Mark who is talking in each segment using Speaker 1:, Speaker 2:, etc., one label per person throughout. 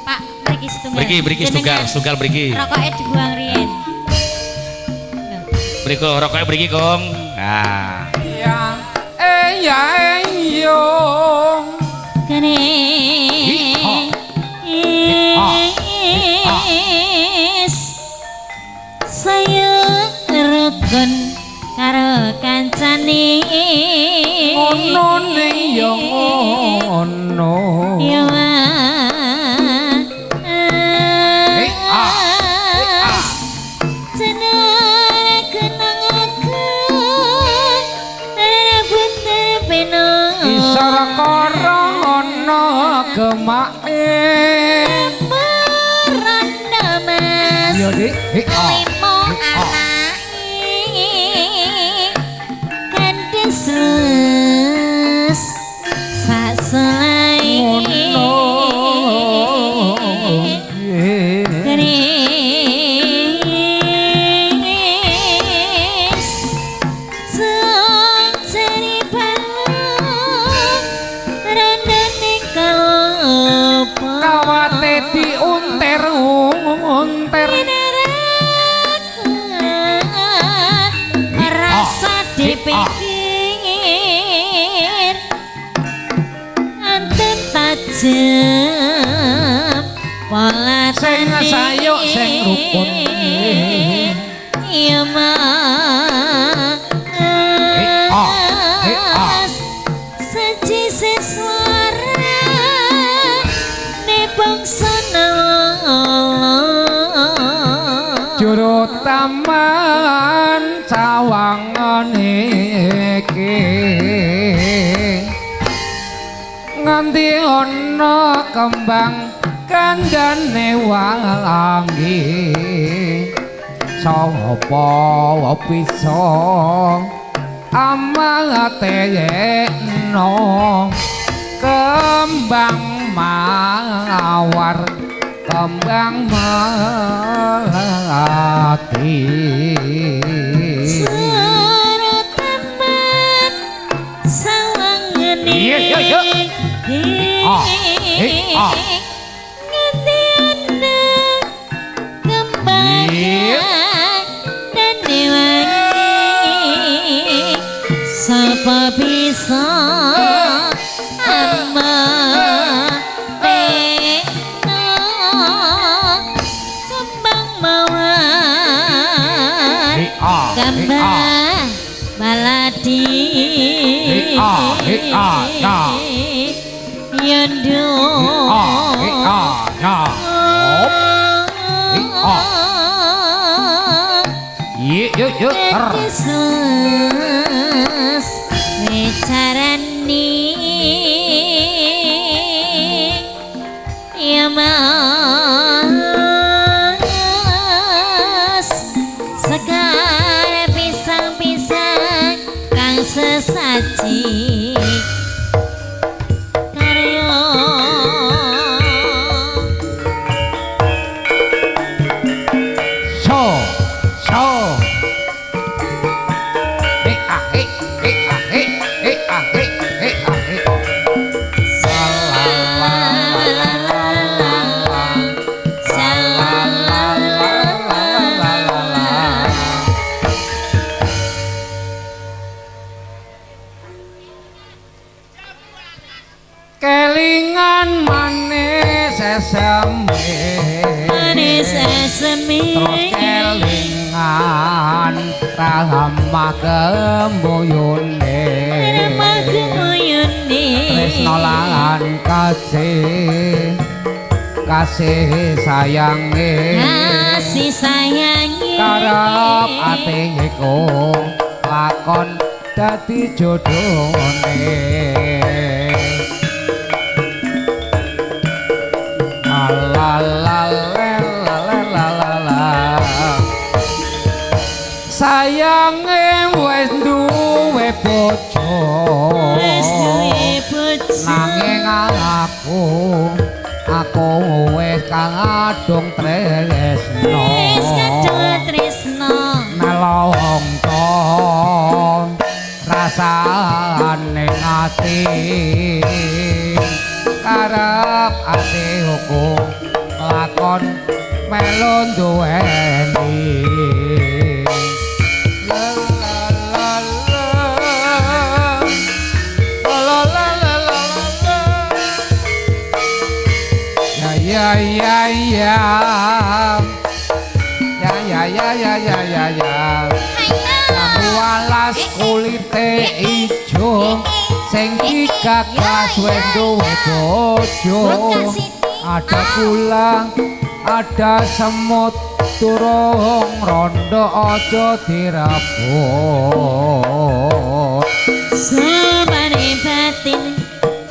Speaker 1: Pak, mriki setunggal.
Speaker 2: Mriki mriki setunggal, setunggal mriki.
Speaker 1: Rokoke dibuang riyen.
Speaker 2: Mriko rokoke mriki, Kong. Nah.
Speaker 3: Ya, ya yo.
Speaker 1: Kene. Saya rukun karo kancane.
Speaker 3: Ngono ning yo ngono.
Speaker 1: Ya
Speaker 3: Gemake
Speaker 1: merana mas.
Speaker 3: Iya Dik.
Speaker 1: Limo anake kandhes sak selae
Speaker 3: ngono.
Speaker 1: Kris sing balung randane kalopo
Speaker 3: kawate diunter-unter
Speaker 1: rasa dipikir anten tajem pola
Speaker 3: sing sayuk sing rukun.
Speaker 1: Ya mas saji seswara ne bangsa
Speaker 3: juru taman sawangan iki nganti ana kembang kandhane wangi sapa bisa amateno kembang mawar kembang melati.
Speaker 1: Juru taman sawangan
Speaker 3: Iya iya iya.
Speaker 1: Nganti ana kembang kandhane wangi sapa bisa amateno kembang mawar kembang baladi yondo Yesus wicarani ya mas sekar pisang-pisang kang sesaji karya.
Speaker 3: So so he a he he a he he a he he a he. Kelingan manis eseme,
Speaker 1: Manis eseme,
Speaker 3: terus kelingan ramah kembuyune,
Speaker 1: ramah kembuyune,
Speaker 3: tresno lan kasih, kasih sayange,
Speaker 1: kasih sayange,
Speaker 3: karep atiku lakon dadi jodhone. La la la la la la la. Sayange wis duwe bojo,
Speaker 1: wis duwe bojo,
Speaker 3: nanging aku wis kadung tresno,
Speaker 1: wis kadung tresno,
Speaker 3: nelongso rasane ati, karep atiku Lakon melu duweni. La la la la. La la la la la. Ya ya ya ya. Ya ya ya ya ya ya ya. Jambu alas kulite ijo sing digagas wis duwe bojo. Ada gula, ada semut, durung rondo aja direbut.
Speaker 1: Sabane batin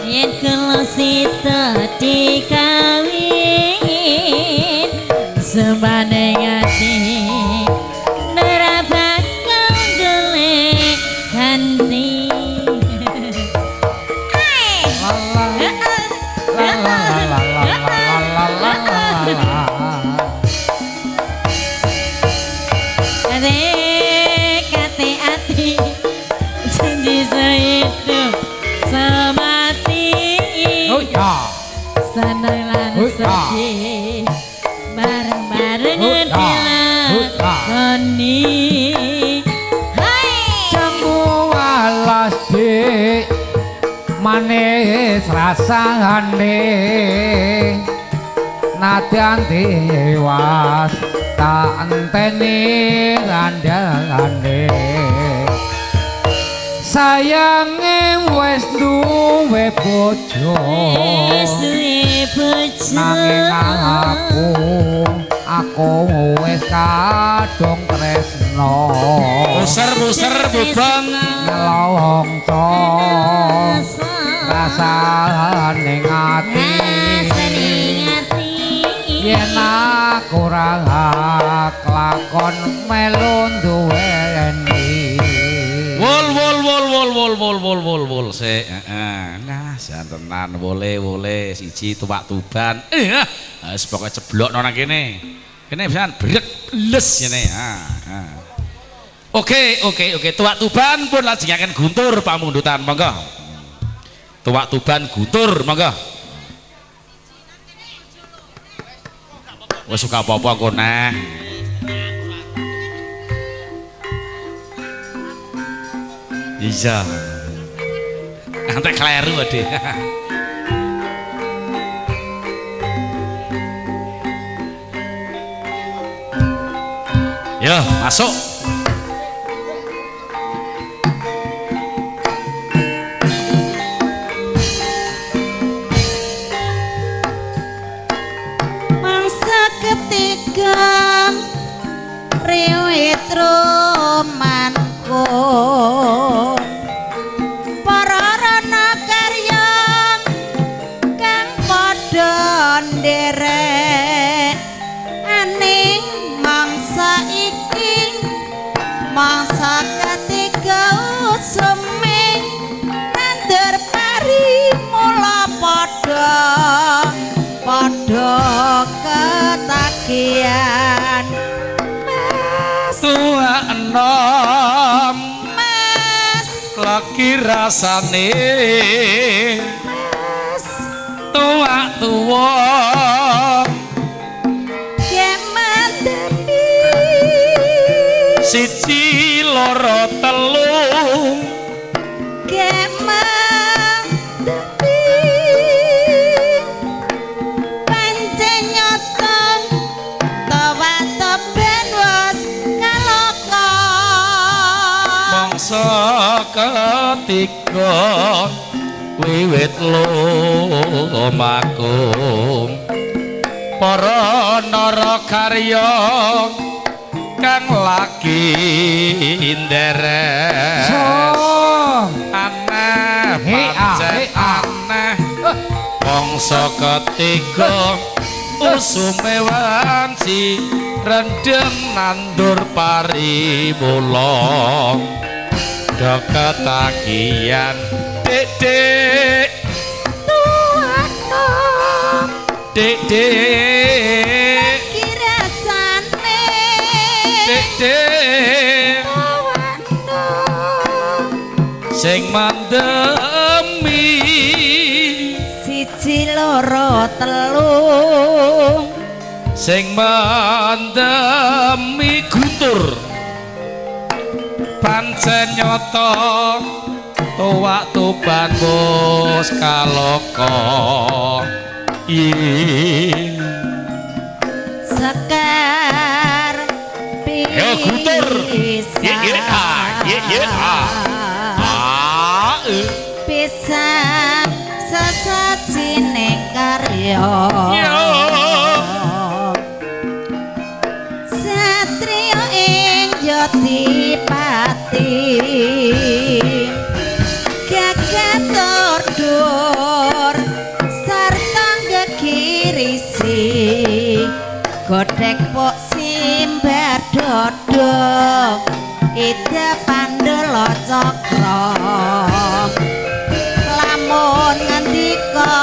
Speaker 1: yen kula sita dikawin, sebane ati ora bakal golek ganti.
Speaker 3: La la la la la la la la.
Speaker 1: Kate ati janji sehidup semati.
Speaker 3: Oh ya.
Speaker 1: Senang lan sedih bareng-bareng dilakoni. Hai
Speaker 3: Jambu alas dik manis rasane, nadyan tiwas tak enteni kandhane. Sayange wis duwe bojo,
Speaker 1: wis duwe bojo,
Speaker 3: nanging aku wis kadung tresno.
Speaker 2: Muser-muser bubang
Speaker 3: nelongso rasane ati, yen aku ora kelakon melu duweni.
Speaker 2: Wol wol wol wol wol wol wol wol wol sik. Heeh. Nah, jantenan wole wole siji tuwak Tuban. Wis pokoke ceblokno nang kene. Kene pisan brek les ngene. Ha. Oke, oke, oke. Tuwak Tuban pun lajengaken Guntur pamundutan, monggo. Tuwak Tuban Guntur, monggo. Wis suka apa-apa engko neh. Iya. Antek kleru ade. Yo, masuk.
Speaker 4: Mangsa ketiga riwit romanku, para rana karya kang padha nderek aning mangsa iki, mangsa ketiga usume nandur pari mula padha padha ketagihan. Mas
Speaker 2: Tua enom
Speaker 4: mas
Speaker 2: lagi rasane,
Speaker 4: mas
Speaker 2: tua tuwa
Speaker 4: kemandemi
Speaker 2: siji loro telu
Speaker 4: kemandemi pancen nyata tawa teben wis kalaka.
Speaker 2: Mangsa ketiga wiwit lumaku para narakarya kang lagi nderek aneh pancen aneh. Mangsa ketiga usume wanci rendeng nandur pari mula do ketagihan. Dik dik
Speaker 4: tuwa
Speaker 2: dik dik
Speaker 4: kirasane
Speaker 2: dik dik sing mandemi
Speaker 4: siji loro telu
Speaker 2: Sing mendemi guntur pancen nyata tuwak Tuban wis kaloka.
Speaker 4: Sekar
Speaker 2: Yo guntur. Ye ye ah, ye ye ah. Ah.
Speaker 4: Pisang sesajine karya. Satriya ing Jodipati gagah tur sarta gegirisi godhek pok simbar dodo ida pandela cakra lamun ngendika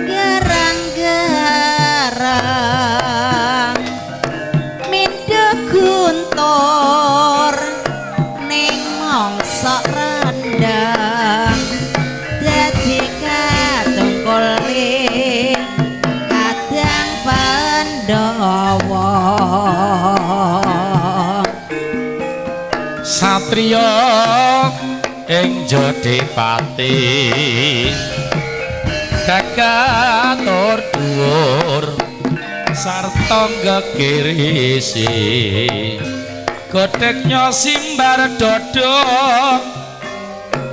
Speaker 4: gerang-gerang mindho guntur ning mangsa rendhang dadi katungkule kadang Pandhawa.
Speaker 2: Satriya ing Jodipati gagah tur dhuwur sarta gegirisi godheknya simbar dodo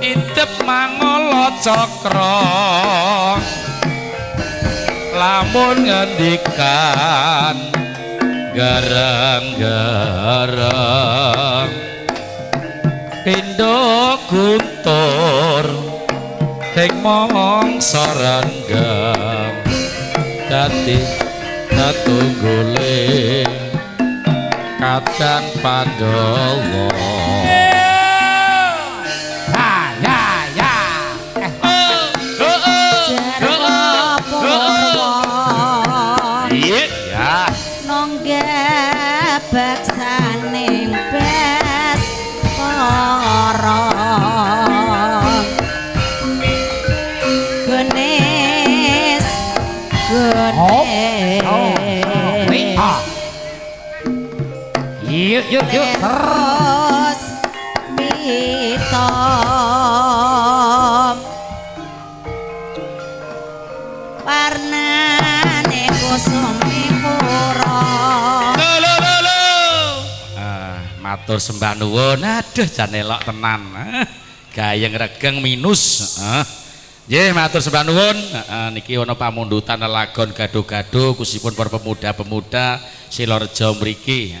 Speaker 2: idep mangala cakra lamun ngendikan garang-garang pindho guntur ing mangsa renggang dadi tatunggule kadang Pandhawa.
Speaker 3: Ya ya ya.
Speaker 2: Iya.
Speaker 4: Nongga baksane bas para genes genes.
Speaker 3: Yuk yuk yuk.
Speaker 4: Terus pitom warnane kusume pura.
Speaker 2: Lho lho lho. Ah, matur sembah nuwun. Aduh jan elok tenan. Gayeng regeng minus. Nggih matur sembah nuwun. Niki ana pamundutan lelagon gado-gado khususipun para pemuda-pemuda Silorejo mriki.